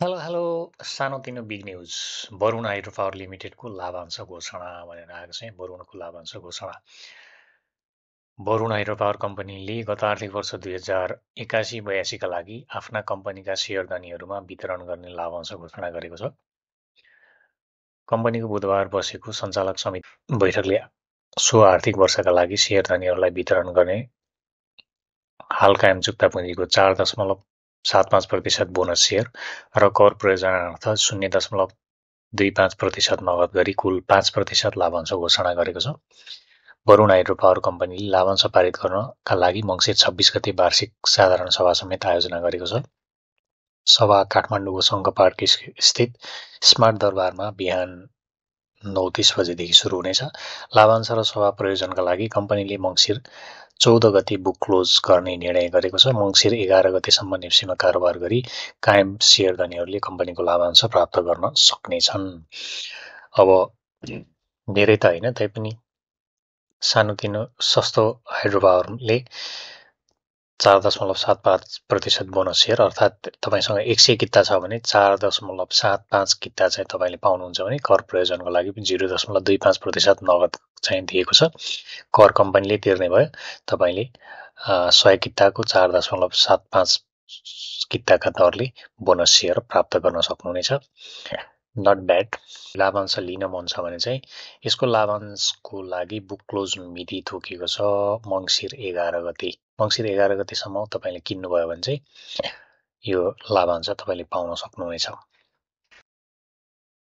Hello hello सानोतिनो big news Varun hydro power लिमिटेडको लाभांश घोषणा भनेर आएको छ। वरुणको लाभांश घोषणा। वरुण हाइड्रो पावर कम्पनीले गत आर्थिक वर्ष 2081-82का लागि आफ्ना कम्पनीका सेयरधनीहरूमा वितरण गर्ने लाभांश घोषणा गरेको छ। कम्पनीको बुधबार बसेको सञ्चालक समिति बैठकले सो आर्थिक वर्षका लागि सेयरधनीहरूलाई वितरण गर्ने हाल कायम चुक्ता पुँजीको 4.75% बोनस सेयर र कर प्रयोजनार्थ 0.25% नगद गरी कुल 5% लाभांश घोषणा गरेको छ। वरुण हाइड्रो पावर कम्पनीले लाभांश पारित गर्नका लागि मङ्सिर 26 गते वार्षिक साधारण सभा समेत आयोजना गरेको छ। सभा काठमाडौँको शङ्ख पार्क स्थित स्मार्ट दरबारमा बिहान 9:30 बजेदेखि सुरु हुनेछ। लाभांश र सभा प्रयोजनका लागि कम्पनीले मङ्सिर 14 गते बुक क्लोज गर्ने निर्णय गरेको छ। मङ्सिर 11 गतेसम्म नेप्सीमा कारोबार गरी कायम सेयरधनीहरूले कम्पनीको लाभांश प्राप्त गर्न सक्नेछन्। अब धेरै त होइन, तैपनि सानोतिनो सस्तो हाइड्रो पावरले 4.75% बोनस सेयर अर्थात् तपाईँसँग 100 किता छ भने 4.75 किता चाहिँ तपाईँले पाउनुहुन्छ भने कर प्रयोजनको लागि 0.25% नगद चाहिँ दिएको छ। कर कम्पनीले तिर्ने भयो। तपाईँले 100 किताको 4.75 किताका दरले बोनस सेयर प्राप्त गर्न सक्नुहुनेछ। Not bad. लाभांश लिन मन छ भने चाहिँ यसको लाभांशको लागि बुक क्लोज मिति तोकिएको छ मङ्सिर 11 गते। मङ्सिर 11 गतेसम्म तपाईँले किन्नुभयो भने चाहिँ यो लाभांश तपाईँले पाउन सक्नुहुनेछ।